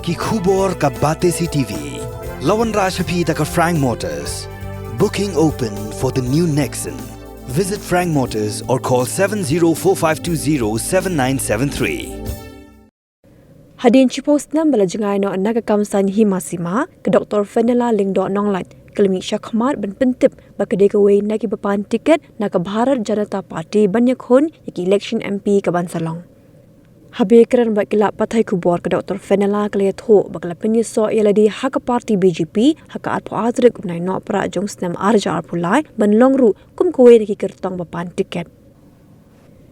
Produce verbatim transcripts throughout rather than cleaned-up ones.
Ki khubor ka Batesi T V. La wanrah sha phi da ka Frank Motors. Booking open for the new Nexon. Visit Frank Motors or call seven zero four five two zero seven nine seven three. Hadien shiphew snem ba la jngai noh na ka kam saiñ hima sima, ka Doctor Fenella Lyngdoh Nonglait ka la mih shakhmat ban pyntip ba ka dei kawei na kiba pan tiket na ka Bharat Janata Party ban ïakhun ïa ki election M P ka ban sa long. Haba ïakren bad ki lad pathai khubor, ka Doctor Fenella ka la ïathuh ba ka la pynïasoh ïa lade ha ka party B J P ha ka arphew ar tarik u bnai Nohprah jong u snem ar hajar arphew lai ban long ruh kum kawei na ki kyrtong ba pan tiket.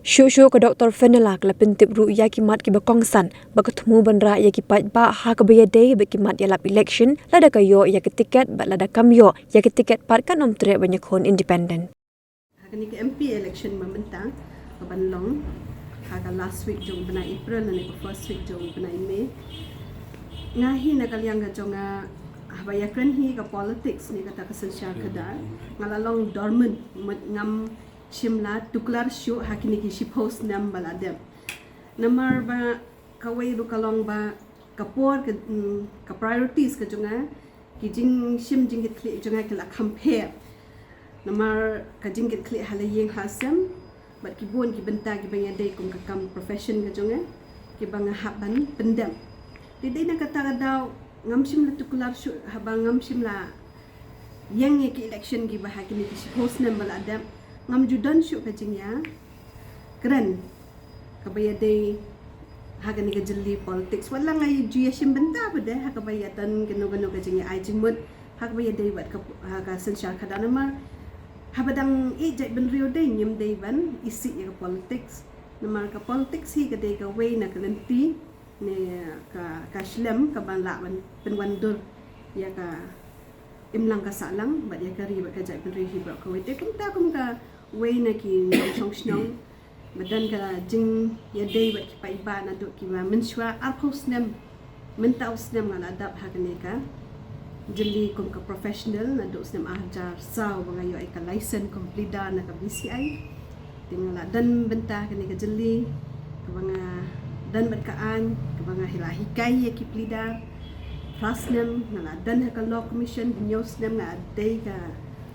Shuh shuh ka Doctor Fenella ka la pyntip ruh ïa ki mat kiba kongsan ba ka thmu ban rah ïa ki paidbah ha kaba ïadei bad ki mat ïalap election, lada ka ïoh ïa ka tiket bad lada kam ïoh ïa ka tiket pat kan ym treh ban ïakhun independent. Ha kane ka M P election ba mynta ka ban long ha ka last week jong u bnai April lane ka first week jong u bnai May. Nga hi na ka liang ka jong nga, haba ïakren hi ka politics ne kata ka synshar khadar, nga la long dormant, mut ngam shym la tuklar shuh ha kine ki shiphew snem ba la dep. Namar ba kawei ruh ka long ba ka por ka, mm, ka priorities ka jong nga, ki jingshim jingkitkhlieh jong nga ki la kham pher. Namar ka jingkitkhlieh ha la ïing ha sem bad ki bun ki bynta kiba ïadei kum ka kam profession ka jong nga, kiba nga hap ban pyndep. Te dei na kata ka daw ngam shym la tuklar shuh, haba ngam shym la ïeng ïa ki election kiba ha kine ki shiphew snem ba la dep, ngam ju don shuh ka jingïakren kaba ïadei ha kane ka jylli politics. Wat la nga ju ïashim bynta pat de ha kaba ïadon kano kano ka jingïa-ai jingmut ha kaba ïadei bad ka, ha ka synshar khadar, namar haba dang ïeit jaitbynriew de ngim dei ban isih ïa ka politics. Namar ka politics hi ka dei kawei na ka lynti ne ka, ka shlem kaba lah ban pynwandur ïa ka imlang ka sahlang bad ïa ka ri bad ka jaitbynriew hi baroh kawei. Te kumta kum kawei na ki nongshong shnong ba don ka jingïadei bad ki paidbah naduh kiba mynshuwa arphew snem. Mynta u snem nga la dap ha kane ka jylli kum ka professional naduh u snem ar hajar saw ba nga ïoh ïa ka license kum pleader na ka B C I. Te nga la don bynta ha kane ka jylli kaba nga don bad ka aiñ kaba nga la hikai ïa ki pleader. Phra snem nga la don ha ka Law Commission, hynñiew snem nga dei ka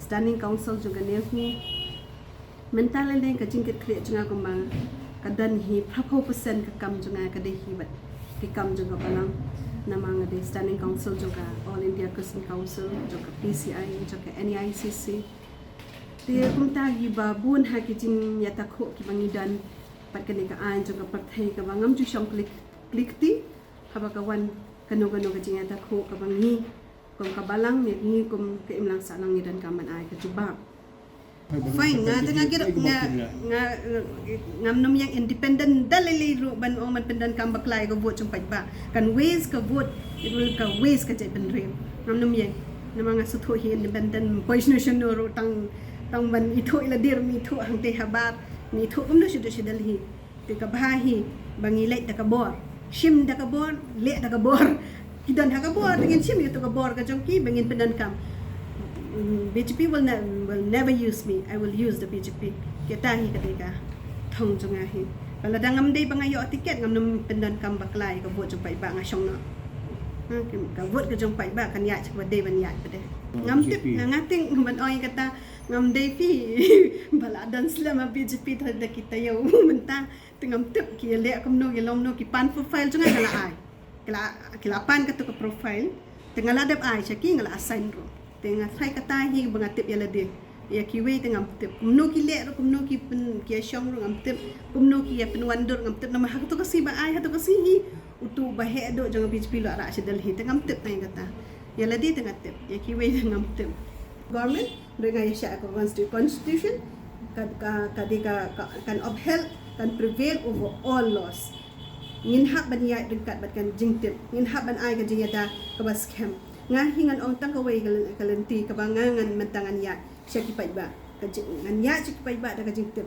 Standing Counsel jong ka NEHU. Mynta lei lei ka jingkitkhlieh jong nga kumba ka don hi, phraphew percent ka kam jong nga ka dei hi bad ki kam jong ka balang. Namar nga dei Standing Counsel jong ka All India Christian Council, jong ka P C I, jong ka N E I C C. Te kumta kiba bun ha ki jingïatakhuh kiba ngi don bad kane ka aiñ jong ka pyrthei kaba ngam ju shong kli, kli kti haba ka wan kano kano ka jingïatakhuh kaba ngi kum ka balang ne ngi kum ka imlang sahlang ngi donkam ban ai ka jubab. Fine, nga te nga kit nga, nga, ngam nym ïeng independent da lei lei ruh ban ong ban pyndonkam bakla ïa ka vote jong paidbah. Kan waste ka vote, it will ka waste ka jaitbynriew. Ngam nym ïeng. Namar nga sngewthuh hi independent poi shano shano ruh tang, tang ban ithuh ïa lade ruh ym ithuh hangtei habar, ym ithuh kumno shu dei shu dei hi. Te kaba bha hi ba ngi leit da ka bor, shim da ka bor, leh da ka bor. Ki don ha ka bor, te ngin shim ïa ka bor ka jong ki ba ngin pyndonkam. Mm, B J P will, ne, will never use me. I will use the B J P. Kata hi ka dei ka thong jong nga hi. Ba lada ngam dei ba nga ïoh tiket, ngam nym pyndonkam bakla ïa ka vote jong paidbah, nga shong noh. Ha, ka vote ka jong paidbah kan ïaid sha kaba dei ban ïaid pat de. Ngam tip, nga, nga tieng ban ong ïa kata, ngam dei phi. Ba la don slem ha B J P, te da kita ïa u mynta. Te ngam tip ki ïaleh kumno, ki long kumno, ki pan profile jong nga, nga la ai. Ki la, ki la pan kato ka profile. Te nga la dep ai sha ki, nga la assign ruh. Te nga tharai kata hi ba nga tip ïa lade. Ïa kiwei te ngam tip. Kumno ki leh ruh, kumno ki pyn, ki ïashong ruh ngam tip. Kumno ki ïapynwandur ngam tip. Namar ha kato ka sngi ba ai, ha kato ka sngi hi uto u ba heh duh jong ka B J P u la rah sha Delhi. Te ngam tip na ïa kata. Ïa lade te nga tip. Ïa kiwei te ngam tip. Government, hynrei nga ïa shah ka constitu-, constitution, ka, ka, ka dei ka, ka, kan upheld, kan prevail over all laws. Ngin hap ban ïaid ryngkat bad ka jingtip, ngin hap ban ai ka jingïada kaba skhem. Nga hi ngan ong tang kawei ka lyn-, ka lynti kaba nga ngan mynta ngan ïaid sha ki paidbah. Ka jing, ngan ïaid sha ki paidbah da ka jingtip.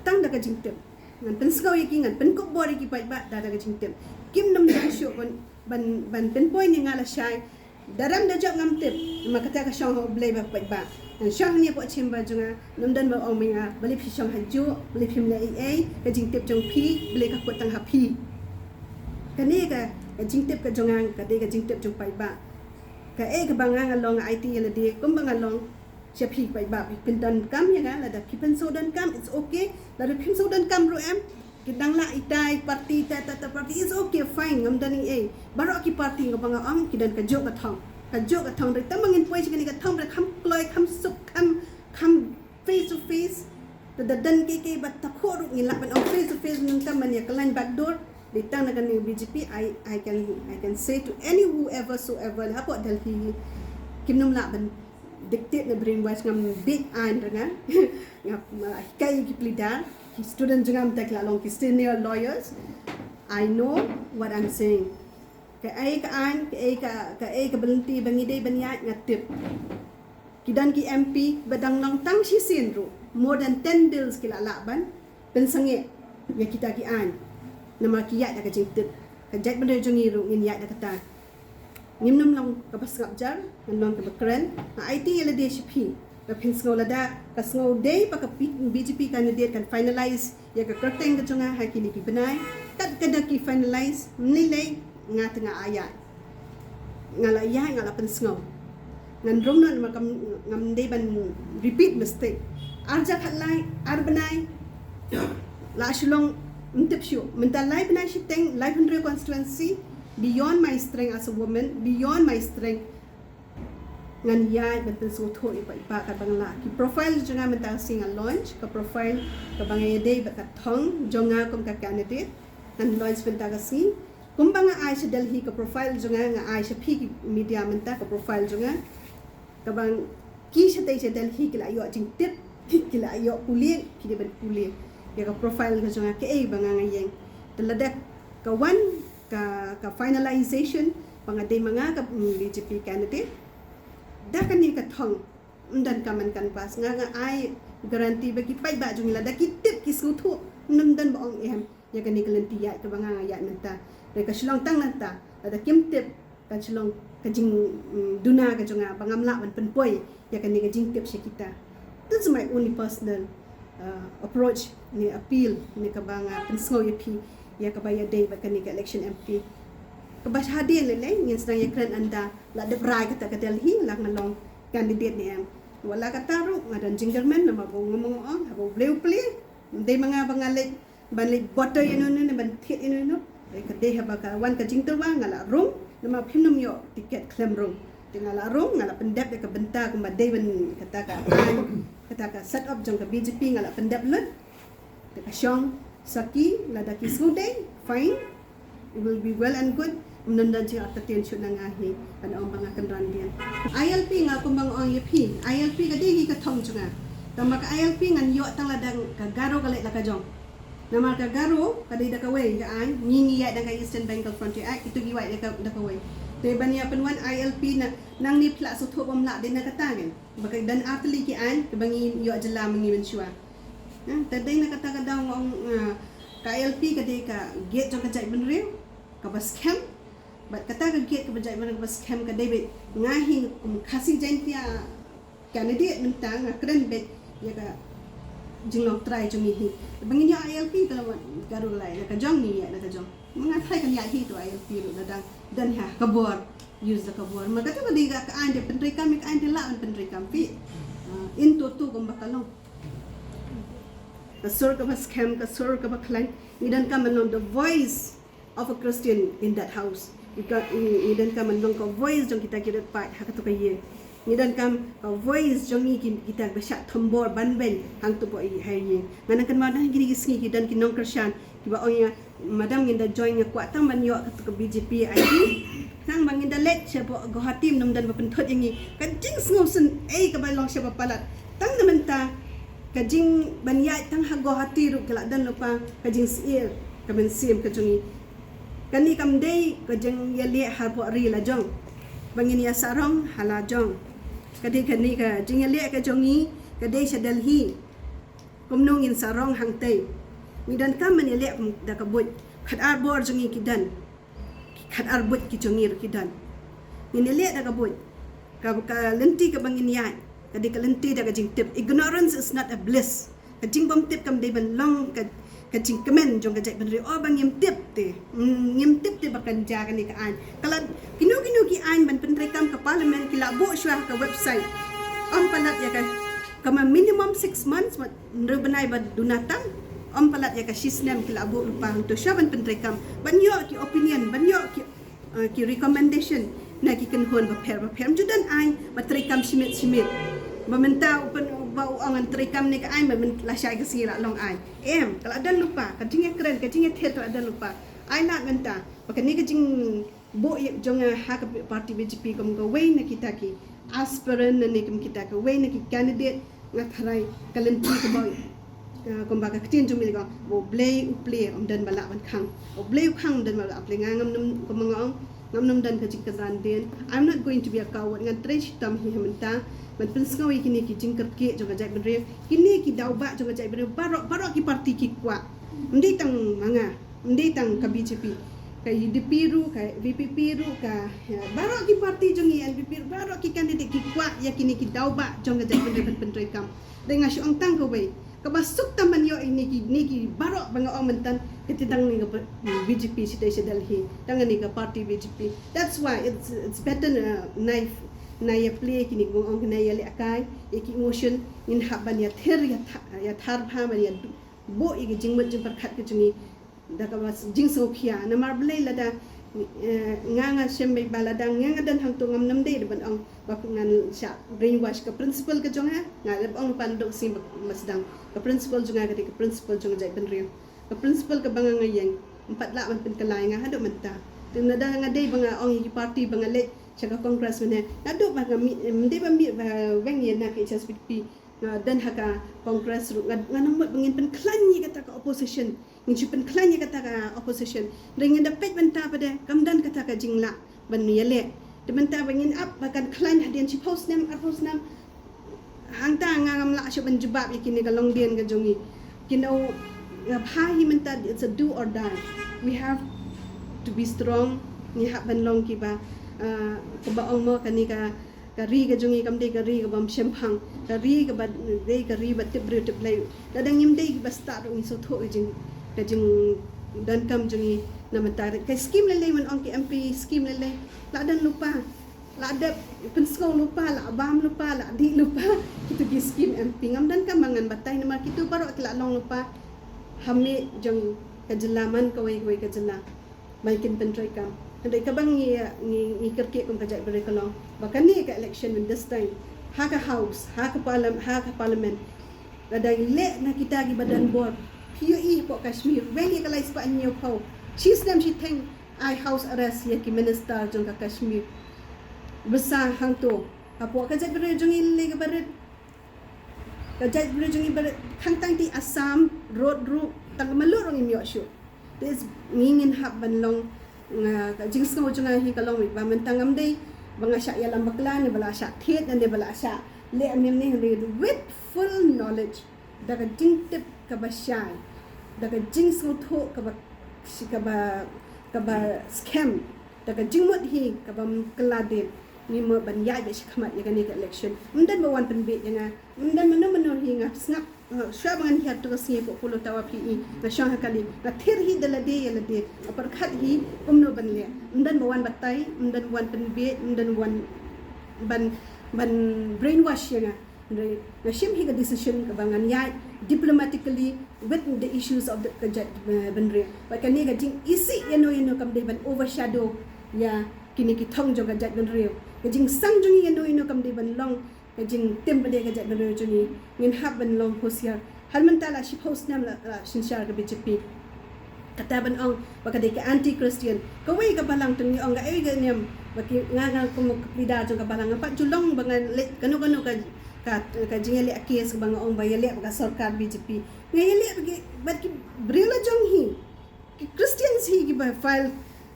Tang da ka jingtip. Ngan pynsngew ïa ki, ngan pynkup bor ïa ki paidbah da, da ka jingtip. Kim nym dang shuh ban, ban, ban pynpoi ne nga lashai. Da ram da jop ngam tip, namar kata ka shong ha U Blei bad paidbah. Ngan shong hangne hapoh chamber jong nga, nym don ba ong ïa nga, balei phi shong hajuh, balei phim leh ei ei, ka jingtip jong phi, balei ka kut tang ha phi. Kane ka, Ka jingtip ka jong nga ka dei ka jingtip jong paidbah. Kaei kaba nga nga long, nga aiti ïa lade kumba nga long sha phi paidbah, phi pyndonkam ïa nga. Lada phi pynsngewdonkam, it's okay. Lada phi pynsngewdonkam ruh, em, ki dang lah itai party, ta ta ta party, it's okay, fine, ngam don ei ei. Baroh ki party kaba nga ong ki don kajuh ka thong, kajuh ka thong. Hynrei tang ba ngin poi sha kane ka thong ba kham kloi, kham suk, kham, kham face to face. Lada don kiei kiei ba takhuh ruh ngin lah ban ong face to face, ngin kam ban ïa khlaiñ backdoor. Dei tang na kane ka B J P, I, I can, I can say to any whoever soever hapoh Delhi, kim nym lah ban dictate ne brainwash. Ngam bieit aiñ ruh nga. Nga, uh, hikai ki pleader, ki student jong nga mynta ki la long ki senior lawyers. I know what I'm saying. Kaei ka aiñ, kaei ka, kaei kaba lynti ba ngi dei ban ïaid, nga tip. Ki don ki M P ba dang long tang shisien ruh, more than ten bills ki la lah ban pynsangeh ïa kita ki aiñ. Namar ki ïaid da ka jingtip. Ka jaitbynriew jong ngi ruh ngin ïaid da kata. Ngim nym long kaba sngap jar, ngan long kaba kren. Nga aiti ïa lade sha phi, ba phin sngew, lada ka sngew dei ba ka P-, B J P candidate kan finalize ïa ka kyrteng ka jong nga ha kine ki bnai, kat ka da ki finalize, mynlei lei nga te nga ïaid. Nga la ïaid, nga la pynsngew. Ngan rung noh namar kam, ngam dei ban repeat mistake. Arja khatlai, ar bnai la shu long, ym tip shuh. Mynta lai bnai shiteng, lai hynriew constituency, beyond my strength as a woman, beyond my strength. Ngan ïaid ban pynsngewthuh ïa paidbah katba nga lah. Ki profile jong nga mynta ka sngi nga launch, ka profile kaba nga ïadei bad ka thong jong nga kum ka candidate. Ngan launch mynta ka sngi. Kumba nga ai sha Delhi ka profile jong nga, nga ai sha phi ki media mynta ka profile jong nga. Kaba ki shatei sha Delhi ki la ïoh jingtip, ki la ïoh pule, ki dei ban pule ïa ka profile ka jong nga, kaei ba nga nga ïeng. Te lada ka wan ka, ka finalization ba nga dei ma nga ka, mm, B J P candidate, da kane ka thong, ym donkam ban canvass. Nga, nga ai guarantee ba ki paidbah jong ngi, lada ki tip, ki sngewthuh, ym don ba ong em ïa kane ka lynti ïaid kaba nga nga ïaid mynta. Hynrei ka shu long tang nangta, lada kim tip, kan shu long ka jing, mm, duna ka jong nga ba ngam lah ban pynpoi ïa kane ka jingtip sha kita. That's my only personal, uh, approach ne appeal ne kaba nga pynsngew ïa phi ïa kaba ïadei bad kane ka election M P. Kaba shadien lei lei ngin sdang ïakren ynda la dep rai kata ka Delhi, la nga long candidate ne em. Wat la katta ruh nga don jingkyrmen namar ba ngam ong, haba U Blei u plie, ym dei ma nga ba nga leit ban leit botoi ïano ïano ne ban thied ïano ïano. Ka dei haba ka wan ka jingtyrwa nga la rung, namar phim nym ïoh tiket khlem rung. Te nga la rung, nga la pyndep ïa ka bynta kumba dei ban, kata ka aiñ, kata ka set up jong ka B J P nga la pyndep lut. Te ka shong sakhi, lada ki sngewdei, fine, it will be well and good. Ym don jingïaid ktien shuh na nga hi ban ong ba nga kynran dien. I L P, nga kumba nga ong ïa phi, I L P ka dei hi ka thong jong nga. Tangba ka I L P ngan ïoh tang lada ka Garo ka leit la ka jong. Namar ka Garo ka dei da kawei ka aiñ, ngi ngi ïaid da ka Eastern Bengal Frontier Act, kito ki ïaid da ka, da kawei. Te ban ïa pynwan I L P na, nangne phi la sngewthuh bym lah, dei na kata ngan. Ba ka don artylli ki aiñ kaba ngi ïoh jylla ma ngi mynshuwa. Ha, te dei na kata ka daw nga ong, ah, ka I L P ka dei ka gate jong ka jaitbynriew kaba skhem. Bad kata ka gate kaba jaitbynriew kaba skhem ka dei beit nga hi kum Khasi Jaintia candidate mynta, nga kren beit ïa ka jinglong trai jong ngi hi. Ba ngin ïoh I L P ka la wan Garo lai la ka jong, ngi ïa la ka jong. Ma nga trai kan ïa hi to I L P ruh, la dang don ha ka bor, use da ka bor. Ma kata ka dei ka aiñ te pyntreikam, ka aiñ te lah ban pyntreikam phi. Ah, in toto kumba ka long. Ka sur kaba skhem, ka sur kaba khlaiñ. Ngi donkam ban long the voice of a Christian in that house. Ngi ka, ngi, ngi donkam ban long ka voice jong kita ki riewpaid ha kato ka ïing. Ngi donkam ka voice jong ngi ki, kita ba shah thombor ban beiñ hangto ha ïing. Nga nang kynmaw da kine ki sngi ki don ki nongkyrshan kiba ong ïa nga, madam, ngin da join, nga kwah tang ban ïoh kato ka B J P I D. Tang ba ngin da leit sha Guwahati, ym don ba pynthut ïa ngi. Ka jingsngewsynei kaba long sha ba palat. Tang na mynta ka jing ban ïaid tang ha Guwahati ruh ka la don lypa ka jingsyier ka mynsiem ka jong ngi. Kane kam dei ka jingïaleh hapoh ri la jong ba ngin ïa sarong ha la jong. Ka dei kane ka jingïaleh ka jong ngi ka dei sha Delhi. Kumno ngin sarong hangtei? Ngi donkam ban ïaleh da ka buit. Khatar bor jong ngi ki don, khatar buit ki jong ngi ruh ki don. Ngin ïaleh da ka buit. Ka, ka lynti kaba ngin ïaid ka dei ka lynti da ka jingtip. Ignorance is not a bliss. Ka jingbymtip kam dei ban long ka, ka jingkmen jong ka jaitbynriew, oh ba ngim tip te. Mm, ngim tip te ba kan jia kane ka aiñ. Ka la kino kino ki aiñ ban pyntreikam ka parliament ki la buh shuwa ha ka website. Ym palat ïa ka, ka ma minimum six months, wat hynriew bnai ba duna tam. Ym palat ïa ka shisnem ki la buh lypa hangto shuwa ban pyntreikam, ban ïoh ki opinion, ban ïoh ki uh, ki recommendation na ki kynhun bapher bapher. Ym ju don aiñ ba treikam shimit shimit. Ba mynta u pyn, ba u ong ngan treikam ne ka aiñ ba mynta lashai ka sngi la long aiñ. Em, ka la don lypa, ka jingïakren, ka jingïathir ka la don lypa. Ai lad mynta ba kane ka jingbuh ïa jong nga ha ka party B J P kum kawei na kita ki aspirant ne kum kita kawei na ki candidate. Nga tharai ka lynti kaba, uh, kumba ka ktien jong mi ka ong, ba U Blei u plie, ym don ba lah ban khang. U Blei u khang, ym don ba lah plie. Nga ngam nym, kumba nga ong, ngam nym don ka jingkynran dien. I'm not going to be a coward. Ngan trei shitom hi ha mynta ban pynsngew ïa kine ki jingkyrkieh jong ka jaitbynriew, kine ki daw bah jong ka jaitbynriew. Baroh, baroh ki party ki kwah. Ym dei tang ma nga, ym dei tang ka B J P, ka U D P ruh, ka V P P ruh, ka, eh, baroh ki party jong ngi, N P P ruh, baroh ki candidate ki kwah ïa kine ki daw bah jong ka jaitbynriew ban pyntreikam. Dei nga shu ong tang kawei, kaba suk tam ban ïoh ïa kine ki, kine ki baroh ba nga ong mynta, ka tang ne ka B J P shi tei shi Delhi, tang ne ka party B J P. That's why it's, it's better, uh, na ïa, na ïa plie kine ki, ong, na ïa lehkai ïa ki emotion, ngin hap ban ïa thir, ïa tha-, ïa thar bha, ban ïa buh ïa ki jingmut jingpyrkhat ka jong ngi da kaba jingsngewkhia. Namar balei lada, eh, nga, nga shem beit ba lada nga, nga don hangto, ngam nym dei ban ong ba ngan shah brainwash. Ka principle ka jong nga, nga la ong lypa naduh ka sngi ba sdang. Ka principle jong nga ka dei ka principle jong ka jaitbynriew. Ka principle kaba nga, nga ïeng, ym pat lah ban pynkylla ïa nga haduh mynta. Te lada nga dei ba nga ong ïa ki party ba nga leit sha ka Congress mynne, naduh ba nga mih, ym dei ba mih ba weng ïa na ka H S P D P, nga don ha ka Congress ruh, nga, nga nang mut ba ngin pynkhlaiñ ïa kata ka opposition. Ngin shu pynkhlaiñ ïa kata ka opposition. Hynrei ngin da peit mynta pat de kam don kata ka jinglah ban ïaleh. Te mynta ba ngin ap ba kan khlaiñ hadien shiphew snem, arphew snem, hangta nga ngam lah shuh ban jubab ïa kine ka longdien ka jong ngi. Kine, nga bha hi mynta, it's a do or die. We have to be strong. Ngi hap ban long kiba, ah, kaba ong mo, kane ka ka ri ka jong ngi kam dei ka ri kabym shemphang, ka ri kaba dei ka ri ba tip briew tip Blei. Lada ngim dei kiba stad ruh ngi sngewthuh ka jing, ka jingdonkam jong ngi na mynta. Ka skim lei lei, men ong ki M P skim lei lei, la don lypa, la dep pynsngew lypa, la bam lypa, la dih lypa. Kito ki skim M P ngam donkam ba ngan batai namar kito baroh ki la long lypa ha miej jong ka jylla man kawei kawei ka jylla. Ba kin pyntreikam. Hynrei kaba ngi, ngi, ngi kyrkieh kum ka jaitbynriew ka long ba kane ka election mynta, this time, ha ka House, ha ka Parliament, ha ka Parliament, lada leh na kita kiba don bor, phi ïohi hapoh Kashmir, weng ïa ka lai spah hynñiewphew, shi snem shi theng ai house arrest ïa ki minister jong ka Kashmir. Bsa hangto hapoh ka jaitbynriew jong ngi lei kaba rit. Ka jaitbynriew jong ngi ba khang tang ti Assam, road ruh, tang ka malu ruh ngim ïoh shuh. Te ngi ngin hap ban long, nga, ka jingsngew jong nga hi ka long ba mynta ngam dei ba nga shah ïalam bakla ne ba la shah thied ne ba la shah leh mem ne, hynrei with full knowledge, da ka jingtip kaba shai, da ka jingsngewthuh kaba, kaba, kaba skhem, da ka jingmut hi kabym kylla dien, ngi mut ban ïaid beit shakhmat ïa kane ka election. Ym don ba wan pynbiej ïa nga, ym don mano mano hi, nga sngap, uh, shuwa ba ngan hiar tu ka sngi hapoh Polo Tower, phi i nga shong ha kali, nga thir hi da lade ïa lade, nga pyrkhat hi kumno ban leh. Ym don ba wan batai, ym don ba wan pynbiej, ym don ba wan ban, ban brainwash ïa nga. Hynrei nga shim hi ka decision kaba ngan ïaid diplomatically with the issues of the, ka jaitbynriew. Bad kane ka jingisih ïano ïano kam dei ban overshadow ïa kine ki thong jong ka jaitbynriew. Ka jingsang jong ngi ïano ïano kam dei ban long ka jingtim pat de ka jaitbynriew jong ngi. Ngin hap ban long husiar. Hynrei mynta la shiphew snem la, la synshar ka B J P. Kata ban ong ba ka dei ka anti-Christian. Kawei ka balang, tang ngi ong kaei ka niam ba ki, nga, nga kum ka leader jong ka balang, nga pat ju long ba ngan leh kano kano ka, ka, ka jingïaleh case ba nga ong ba ïaleh bad ka sorkar B J P. Nga ïaleh bad ki, bad ki briew la jong hi, ki Christians hi kiba file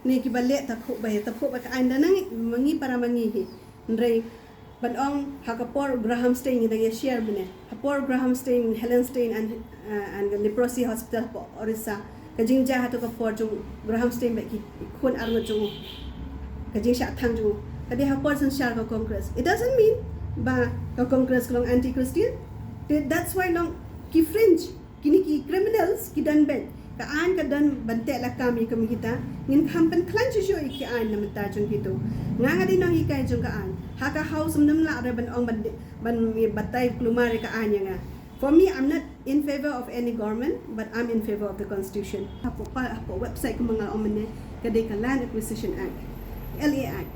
ne kiba leh, ta khuh ba, ta khuh ba ka aiñ da nang ma ngi para ma ngi hi. Hynrei ban ong ha ka por Graham Staines, ngi dang ïa share mynne, ha por Graham Staines, Helen Staines and, uh, and the Leprosy Hospital hapoh Orissa, ka jingjia hato ka por jong Graham Staines bad ki khun arngut jong u, ka jingshah thang jong u, ka dei ha por synshar ka Congress. It doesn't mean ba ka Congress ka long anti-Christian. That's why long ki fringe Kine ki criminals ki don beit. Ka aiñ ka don ban teh lakam ïa ki, kum kita. Ngin kham pynkhlaiñ shuh shuh ïa ki aiñ na bynta jong kito. Nga nga dei nonghikai jong ka aiñ. Ha ka House ym lah re ban ong ban, ban batai kulmar ïa ka aiñ ïa nga. For me, I'm not in favor of any government, but I'm in favor of the constitution. Hapoh pa, hapoh website kumba nga la ong mynne, ka dei ka Land Acquisition Act, L A Act.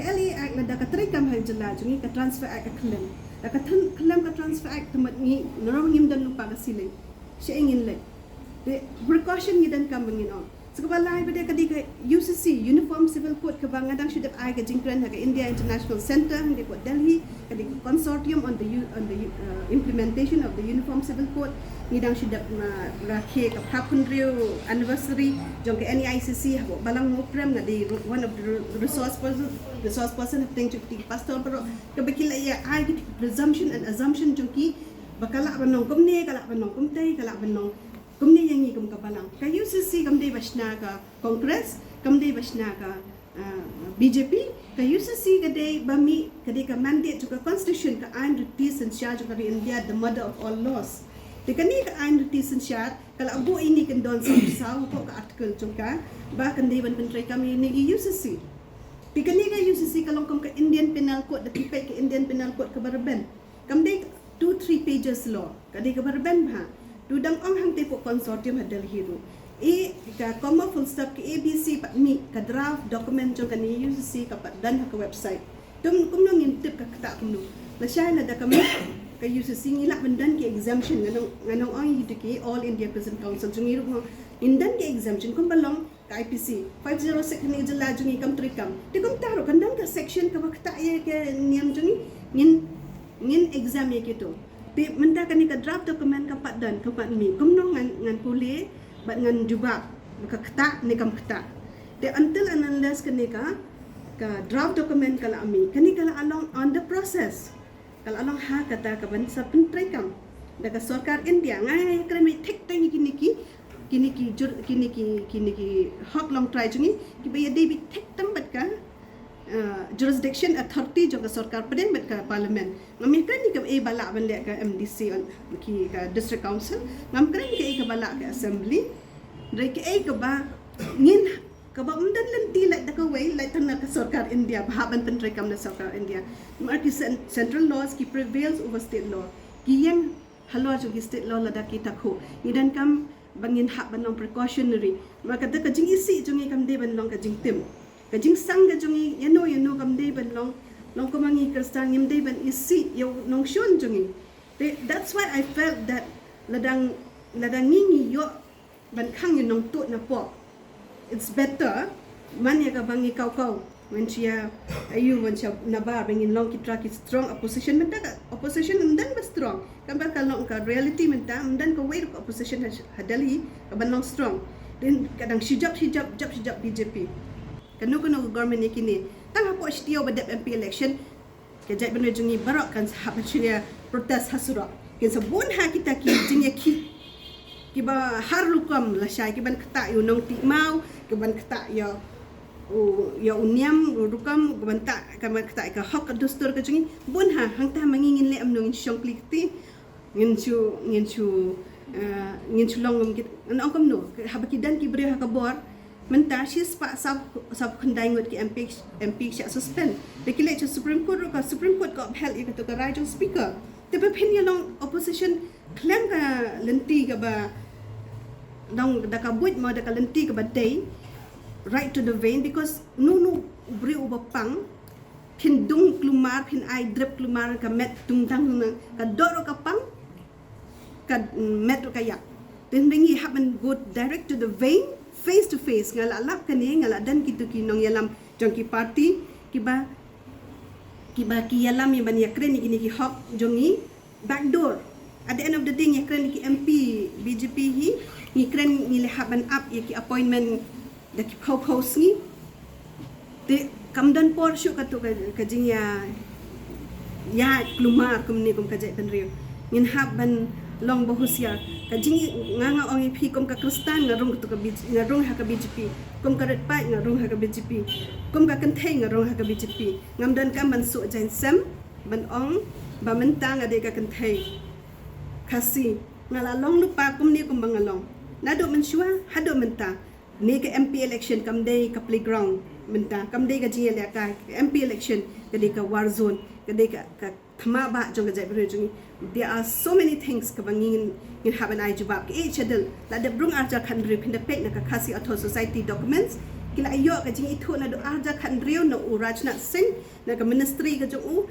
Ka L A Act, lada ka treikam ha ka jylla jong ngi, ka Transfer Act ka khlem. Lada ka than-, khlem ka Transfer Act, te mut ngi, ngi ruh ngim don lypa ka ceiling. Shaei ngin leit? Te precaution ngi donkam ba ngin ong. Sa kaba lai pat de ka dei ka U C C, Uniform Civil Code, kaba nga dang shu dep ai ka jingkren ha ka India International Centre hangne ha Delhi, ka dei ka Consortium on the U-, on the U-, uh, Implementation of the Uniform Civil Code. Ngi dang shu dep, uh, rakhe ka phra phew hynriew anniversary jong ka N E I C C, hapoh Balang Mawprem nga dei one of the re-, resource person, resource person hapdeng jong ki pastor baroh, kaba ki la ïa ai ki presumption and assumption jong ki, ba ka lah ban long kumne, ka lah ban long kumtei, ka lah ban long kumne ïa ngi kum ka Balang. Ka U C C kam dei ba shna ka Congress, kam dei ba shna ka, ah, B J P. Ka U C C ka dei ba mih, ka dei ka mandate jong ka Constitution, ka aiñ riti synshar jong ka ri India, the mother of all laws. Te kane ka aiñ riti synshar ka la buh ïa ngi kyndon saw saw hapoh ka article jong ka, ba kan dei ban pyntreikam ïa ngi U C C. Te kane ka U C C ka long kum ka Indian Penal Code, da phi peit ka Indian Penal Code kaba rben. Kam dei two, three pages law. Ka dei kaba rben bha. To dang ong hangtei hapoh consortium ha Delhi ruh. E, ka comma full stop, ka A B C pat mih, ka draft document jong kane U C C ka pat don ha ka website. Te kumno ngin tip ka ktah kumno? Lashai lada ka mih ka U C C ngi lah ban don ki exemption, ngan ong, ngan ong ïa kito ki All India Christian Council jong ngi ruh, ngin don ki exemption kumba long ka I P C five zero six, kane ka jylla jong ngi kam treikam. Te kumta ruh kan don ka section kaba ktah ïa ka niam jong ngi, ngin, ngin exempt ïa kito. Te mynta kane ka draft document ka pat don, ka pat mih. Kumno ngan, ngan pule bad ngan jubab ba ka ktah ne kam ktah? Te until and unless kane ka, ka draft document ka la mih, kane ka la long under process. Ka la long ha kata kaban sa pyntreikam da ka sorkar India. Nga ïakren beit thik teng ïa kine ki, kine ki jur-, kine ki, kine ki hok longtrai jong ngi kiba ïadei beit thik teng bad ka, eh, jurisdiction authority jong ka sorkar pdeng bad ka parliament. Ngam ïakren ïa kaei ba lah ban leh ka M D C, on, ki ka district council. Ngam kren kaei kaba lah ka assembly. Hynrei kaei kaba ngin, kaba ym don lynti lait da kawei, lait tang na ka sorkar India, ba hap ban pyntreikam na sorkar India. Namar ki cen-, central laws ki prevails over state law. Ki ïeng halor jong ki state law lada ki takhuh. Ngi donkam ba ngin hap ban long precautionary. Namar kata ka jingisih jong ngi kam dei ban long ka jingtim. Ka jingsang ka jong ngi ïano ïano kam dei ban long, long kumba ngi Khristan ngim dei ban isih ïa u nongshun jong ngi. Te, that's why I felt that lada, lada ngi ngi ïoh ban khang ïa u nongtuh na pop, it's better man ïa kaba ngi kaw kaw, man sha ïa, aïu, man sha nabar, ba ngin long ki trai ki strong opposition. Mynta ka opposition ym don ba strong. Kaba ka long ka reality mynta, ym don kawei ruh ka opposition ha, ha Delhi kaban long strong. Te ka dang shijop, shijop, jop, shijop B J P. Kano kano ka government ïa kine. Tang hapoh shi taïew ba dep M P election, ka jaitbynriew jong ngi baroh kan sa hap ban shu ïa protest ha surok. Kin sa bun ha kita ki jingïakhih kiba har rukom lashai, kiban ktah ïa u nongtih maw, kiban ktah ïa u, ïa u niam u rukom, kiban ktah, kiban ktah ïa ka hok ka dustur ka jong ngi. Bun ha, hangta ma ngi ngin leh kumno, ngin shong kli kti, ngin shu, ngin shu, eh, ngin shu long kum kit, ngan ong kumno, haba ki don ki briew ha ka bor, mynta shispah saw, saw khyndai ngut ki M P, M P shah suspend. Te ki leit sha Supreme Court ruh, ka Supreme Court ka upheld ïa kato ka rai jong speaker. Te ba phin ïa long opposition khlem ka lynti kaba long da ka buit mo da ka lynti kaba dei, right to the vein, because uno uno u briew uba pang phin dung kulmar, phin ai drip kulmar, ka met dung dang, ka doh ruh ka pang, ka met ruh ka ïap. Te hynrei ngi hap ban go direct to the vein, face to face. Nga la lap kane, nga la don kito ki nongïalam jong ki party kiba, kiba ki ïalam ïa ban ïakren ïa kine ki hok jong ngi backdoor. At the end of the day, ngi kren ïa ki M P B J P hi, ngi kren, ngi la hap ban ap ïa ki appointment da ki phew phew sngi. Te kam don por shuh kato ka, ka jingïa, ïa kulmar kumne kum ka jaitbynriew. Ngin hap ban long ba husiar. Ka jing, nga, nga ong ïa phi, kum ka Khristan nga rung kato ka B J, nga rung ha ka B J P. Kum ka rit paid nga rung ha ka B J P. Kum ka kynthei nga rung ha ka B J P. Ngam donkam ban suh jaiñsem ban ong ba mynta nga dei ka kynthei Khasi, Nga la long lypa kumne kumba nga long naduh mynshuwa haduh mynta. Ne ka M P election kam dei ka playground mynta, kam dei ka jingïalehkai. Ka M P election ka dei ka war zone, ka dei ka, ka thma ba jong ka jaitbynriew jong ngi. There are so many things kaba ngin, ngin hap ban ai jubab. Ka eighth schedule la dep rung arhajar khathynriew, phin da peit na ka Khasi Authors' Society documents, ki la ïoh ka jingithuh naduh arhajar khathynriew na u Rajnath Singh, na ka ministry ka jong u.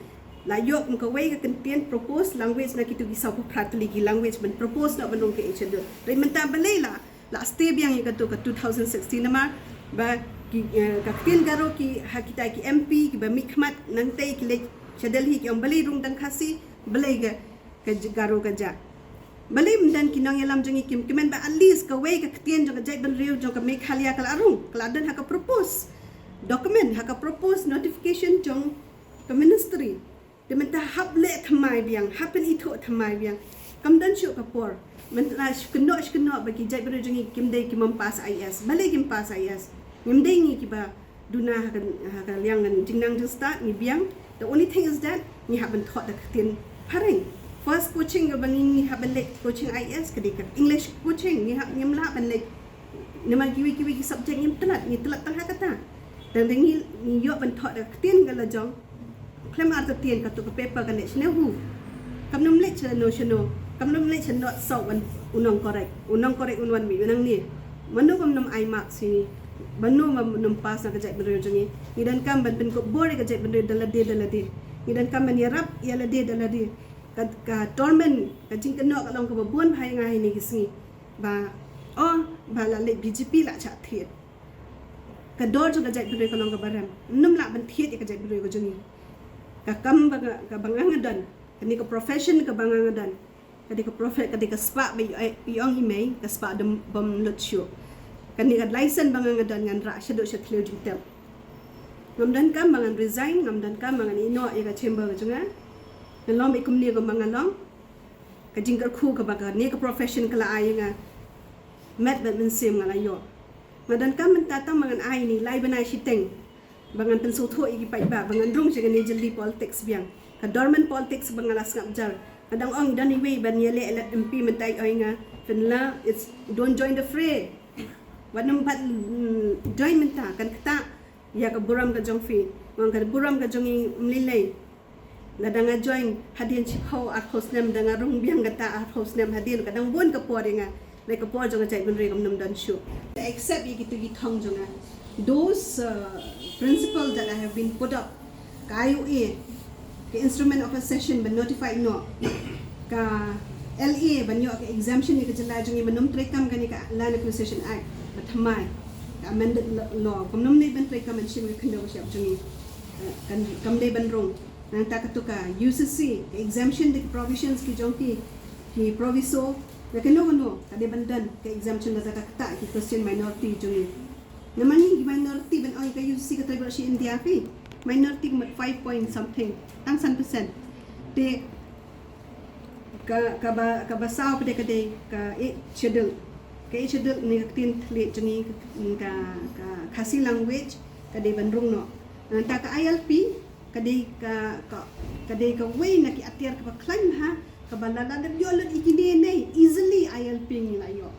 La ïoh kum kawei ka kyntien proposed language na kitu ki saw phew phra tylli ki language ban propose noh ban rung ka eighth schedule. Hynrei mynta balei la, la stay biang ïa katu ka two thousand sixteen, namar ba ki, eh, ka ktien Garo ki ha kita ki M P kiba mihkhmat nangtei ki leit sha Delhi ki ong balei rung tang Khasi, balei ka, ka Garo ka jah. Balei ym don ki nongïalam jong ngi kim kmen ba at least kawei ka ktien jong ka jaitbynriew jong ka Meghalaya ka la rung, ka la don ha ka proposed document, ha ka proposed notification jong ka ministry. Te mynta hap leh thymmai biang, hap pynithuh thymmai biang. Kam don shuh ka por. Mynta shu kynnoh shu kynnoh ba ki jaitbynriew jong ngi kim dei, kim pass I A S. Balei kim pass I A S? Ngim dei ngi kiba duna ha ka, ha ka liang ngan jingnang jingstad, ngi biang. The only thing is that ngi hap ban thoh da ka ktien phareng. First coaching kaba ngi, ngi hap ban leit coaching I A S ka dei ka English coaching, ngi hap, ngim lah ban leit. Namar kiwei kiwei ki subject ngim tlot, ngi tlot tang ha kata. Tang da ngi, ngi ïoh ban thoh da ka ktien ka la jong. Khlem artatien katu ka paper kan leit shano hu. Kam nym leit shano shano, kam nym leit shano sawk ban u nongcorrect. U nongcorrect un wan mih u nangne. Mano bym nym ai marks ïa ngi? Mano bym nym pass na ka jaitbynriew jong ngi? Ngi donkam ban pynkup bor ïa ka jaitbynriew da lade da lade. Ngi donkam ban ïarap ïa lade da lade. Ka, ka torment, ka jingkynnoh ka long kaba bun bha ïa nga ha kine ki sngi. Ba, oh, ba la leit B J P la shah thied. Ka dor jong ka jaitbynriew ka long kaba rem. Ym lah ban thied ïa ka jaitbynriew ka jong ngi. Ka kam ba nga, kaba nga nga don, kane ka profession kaba nga nga don, ka dei ka profe-, ka dei ka spah ba i, i ong i mei, ka spah dum bym lut shuh. Kane ka license ba nga nga don ngan rah shaduh sha thliew jingtep. Ngam donkam ba ngan resign, ngam donkam ba ngan ïeh noh ïa ka chamber ka jong nga. Nga long beit kumne kumba nga long. Ka jingkyrkhu kaba kane ka profession ka la ai ïa nga, met bad mynsiem nga la ïoh. Nga donkam mynta tang ba ngan ai ïa ini lai bnai shiteng ba ngan pynsngewthuh ïa ki paidbah ba ngan rung sha kane jylli politics biang. Ka dormant politics ba nga la sngap jar. Nga dang ong i don iwei ban ïaleh elect M P mynta i ong ïa nga, Pynla, it's, don't join the fray. Wat nym pat, mm, join mynta, kan ktah ïa ka burom ka jong phi. Wan ka burom ka jong i ym lei lei. Lada nga join hadien shiphew arphew snem, da nga rung biang kata arphew snem hadien, ka dang bun ka por ïa nga. Lei ka por jong ka jaitbynriew kam nym don shuh. Accept ïa kitu ki thong jong nga. Those, uh, principle that I have been put up, ka I O A, ka instrument of accession ban notify noh, ka L A ban ïoh ka exemption ïa ka jylla jong ngi ban nym treikam kane ka Land Acquisition Act ba thymmai, ka amended law, kam nym dei ban treikam ban shim ka khyndew ka shyiap jong ngi. Eh, kan, kam dei ban rung. Nangta katu ka U C C, ka exemption da ki provisions ki jong ki, ki proviso, da kano kano ka dei ban don ka exemption, da ka ktah ki Christian minority jong ngi. Namar ngi ki minority, ban ong ka U C C ka trei baroh shi India phi. Minority ka mut five point something, tang san percent. Te ka, kaba, kaba saw pat ka dei ka eighth schedule. Ka eighth schedule ne ka ktien thylliej jong ngi, ka, ka, ka Khasi language ka dei ban rung noh. Nangta ka I L P ka dei ka, ka, ka dei kawei na ki atiar kaba khlaiñ bha, kaba lada dep ïoh lut ïa kine ne easily I L P ngi la ïoh.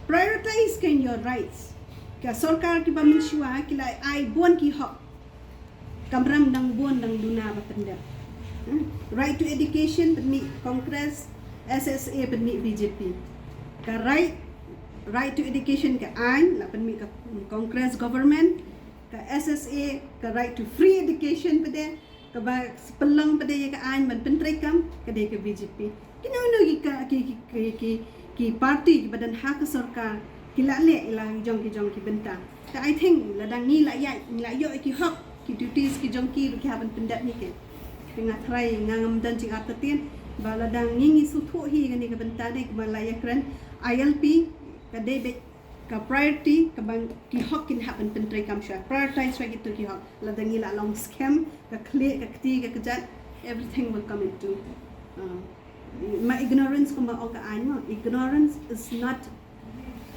Prioritize kan your rights. Ka sorkar kiba mynshuwa ki la ai bun ki hok. Kamram dang bun dang duna ba pyndep. Hmm? Right to education pynmih Congress, S S A pynmih B J P. Ka right, right to education ka aiñ la pynmih ka Congress government. Ka S S A, ka right to free education pat de, kaba pynlong pat de ïa ka aiñ ban pyntreikam, ka dei ka B J P. Kino kino ki ka, ki, ki, ki, ki, ki party kiba don ha ka sorkar ki la leh ïa la ki jong ki jong ki bynta. Te I think lada ngi la ïa, ngi la ïoh ïa ki hok, ki duties ki jong ki, ki hap ban pyndep ngi ki. Te nga tharai nga ngam don jingartatien ba lada ngi ngi sngewthuh hi kane ka bynta ne, kumba la ïakren, I L P ka dei beit ka priority, kaba ki hok kin hap ban pyntreikam shuwa. Prioritize shuwa kitu ki hok. Lada ngi la long skhem, ka khlieh, ka kti, ka kjat, everything will come into, uh, ma ignorance kumba ong ka aiñ mo. Ignorance is not,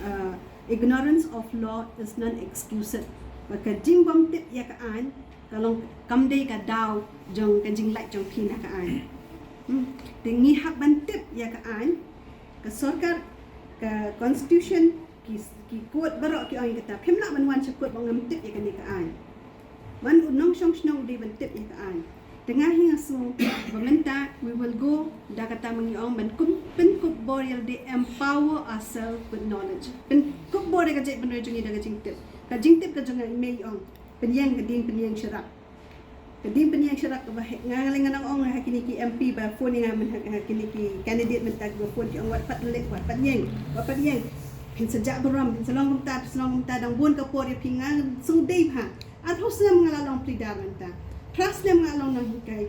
uh, ignorance of law is non exclusive. Ba ka jingbym tip ïa ka aiñ ka long, kam dei ka daw jong ka jinglait jong phi na ka aiñ. Hmm. Te ngi hap ban tip ïa ka aiñ, Ka sorkar, ka constitution, ki, ki court baroh ki ong ïa kata. Phim lah ban wan sha court ba ngam tip ïa kane ka aiñ. Man u nongshong shnong u dei ban tip ïa ka aiñ. Te nga hi nga sngew ba mynta we will go da kata ma ngi ong ban kum, pynkup bor ïa lade, empower ourselves with knowledge. Pynkup bor ïa ka jaitbynriew jong ngi da ka jingtip. Ka jingtip ka jong nga i mei i ong, pynïeng ka ding, pynïeng sharak. Ka ding pynïeng sharak kaba heh. Nga nga leh, nga nang ong ha kine ki M P ba phone ïa nga mynta, ha kine ki candidate mynta kiba phone, ki ong wat pat leh, wat pat ïeng, wat pat ïeng. Phin sa jah burom, phin sa long kumta, phin sa long kumta, dang bun ka por ïa phi. Nga sngew dei bha. Arphew snem nga la long pleader mynta. Phra snem nga long nonghikai.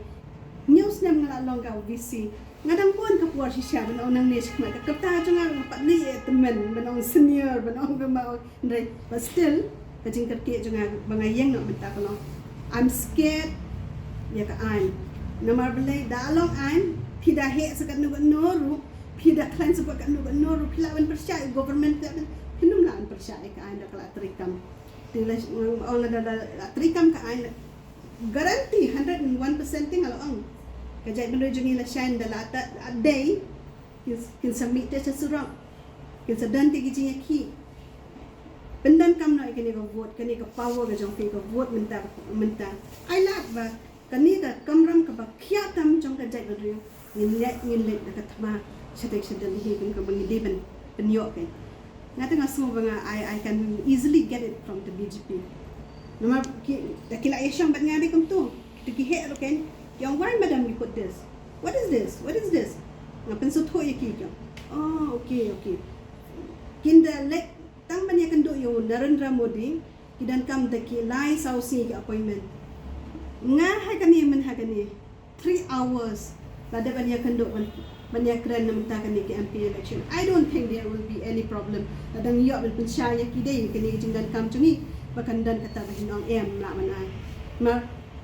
Hynñiew snem nga la long ka V C. Nga dang bun ka por shisha ban ong nangne shakhmat. Ka kyrta jong nga nga pat leh ïa tymmen ban ong senior, ban ong kumba ong. Hynrei, but still, ka jingkyrkieh jong nga ba nga ïeng noh mynta ka long, I'm scared ïa ka aiñ. Namar balei, da long aiñ, phi da heh sa katno katno ruh, phi da khlaiñ sa katno katno ruh, phi lah ban pyrshah ïa government, phi lah ban, phin ym lah ban pyrshah ïa ka aiñ da ka la treikam. Te la, nga ong lada la, la treikam ka aiñ, guarantee hundred and one percent te nga la ong, ka jaitbynriew jong ngi la shaiñ da la ta, la dei, kin, kin sa mih te sha surok, kin sa don te ki jingïakhih. Pyndonkam noh ïa kane ka vote, kane ka power ka jong phi, ka vote mynta, mynta. Ai lad ba kane ka kamram kaba khiah tam jong ka jaitbynriew, ngin leit, ngin leit da ka thma shatei sha Delhi, kum kaba ngi dei ban pynïoh kein. Nga te nga sngew ba nga, I, I can easily get it from the B J P. Namar ki, da ki la ïashong bad nga dei kumto. Kito ki heh ruh kein, ki ong, "Why, madam, you put this? What is this? What is this?" Nga pynsngewthuh ïa ki, ki ong, "Oh, okay, okay." Kin da leit tang ban ïakynduh ïa u Narendra Modi, ki donkam da ki lai saw sngi ki appointment. Nga ha kane, mynta ha kane, three hours la dep ban ïakynduh, ban, ban ïakren na mynta kane ka M P election. I don't think there will be any problem. Lada ngi ïoh ban pynshai ïa ki, dei kane ka jingdonkam jong ngi ba kan don kata ba kin ong em lah ban ai. Namar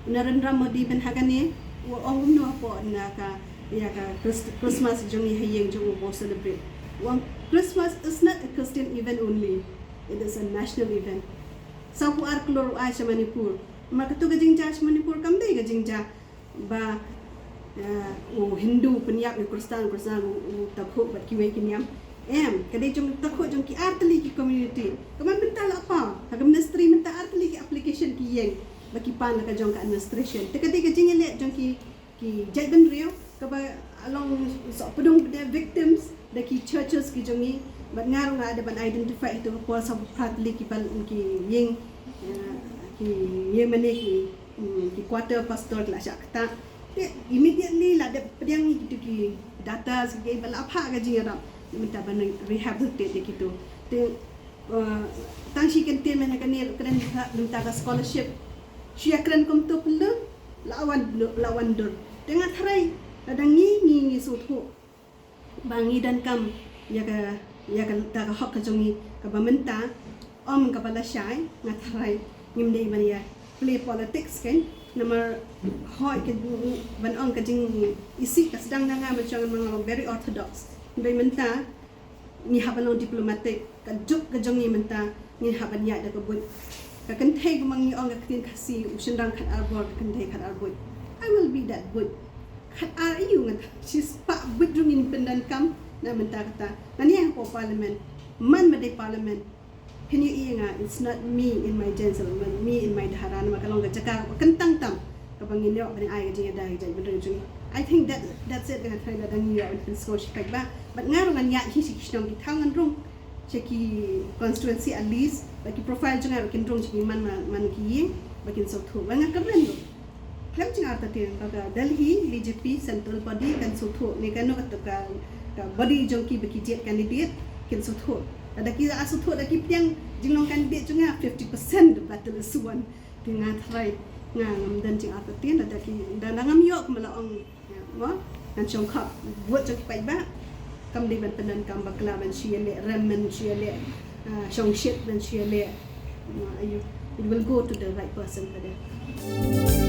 Narendra Modi mynta ha kane u ong kumno hapoh na ka, ïa ka Chris-, Christmas jong ngi ha ïing jong u ba u celebrate. U ong, "Christmas is not a Christian event only. It is a national event." Sawphew ar klur u ai sha Manipur. Namar kato ka jingjia sha Manipur kam dei ka jingjia ba, eh, u Hindu pynïap ïa u Khristan, u Khristan u, u takhuh bad kiwei ki niam. Em, ka dei jong, takhuh jong ki artylli ki community. Ka man mynta la paw ha ka ministry mynta, artylli ki application ki ïeng ba ki pan la ka jong ka administration. Te ka dei ka jingïaleh jong ki, ki jaitbynriew kaba long sawphew pdeng de victims da ki churches ki jong ngi. Bad nga ruh nga dei ban identify ïa kato ka por, sawphew phra tylli ki pal, ki ïing, eh, ki ïing mane ki, mm, ki quarter pastor ki la shah ktah. Te immediately la dep pdiang ïa kito ki data ki ba la phah ka jingïarap mynta ban rehabilitate ïa kito. Te, eh, tang shi kyntien mynta kane, kren mynta ka scholarship. Shu ïakren kumto pynlut, la wan, la wan dur. Te nga tharai lada ngi, ngi, ngi sngewthuh ba ngi donkam ïa ka, ïa kata ka hok ka jong ngi kaba mynta, ym kaba lashai. Nga tharai ngim dei ban ïa play politics kein. Namar hooid ka, ban ong ka jingisih ka sdang da nga, ban shong, nga long very orthodox. Hynrei mynta ngi hap ban long diplomatic. Ka juk ka jong ngi mynta ngi hap ban ïaid da ka buit. Ka kynthei, kumba ngi ong ka ktien Khasi, u shynrang khat ar bor, ka kynthei khat ar buit. I will be that buit. Khat ar, aiu, ngan shispah buit ruh ngin pyndonkam na mynta kata. Ngan ïeng hapoh parliament. Man ma dei parliament, phin ïohi ïa nga, it's not me in my gentleman, me in my dhara, namar ka long ka jaka kaba kyntang tam kaba ngin ïoh ban ai ka jingïada ïa ka jaitbynriew jong ngi. I think that, that's it. Nga tharai lada ngi ïoh ban pynsngew shi paidbah. Bad nga ruh ngan ïaid hi sha ki shnong ki thaw, ngan rung sha ki constituency at least, ba ki profile jong nga ruh kin rung sha ki man, man, man ki ïing, ba kin sngewthuh. Ba nga kyrmen ruh khlem jingartatien ba ka Delhi B J P central body kan sngewthuh ne kano kata ka, ka body jong ki ba ki jied candidate kin sngewthuh. Lada ki la sngewthuh, da ki pdiang jinglong candidate jong nga, fifty percent ba te la suan. Te nga tharai nga ngam don jingartatien, lada ki, da, da ngam ïoh kumba la ong. Mo, ngan shong khap vote jong ki paidbah. Kam dei ban pyndonkam bakla, ban shu ïaleh rem, ban shu ïaleh, ah, shongshit, ban shu ïaleh. Ah, aiu, it will go to the right person for that.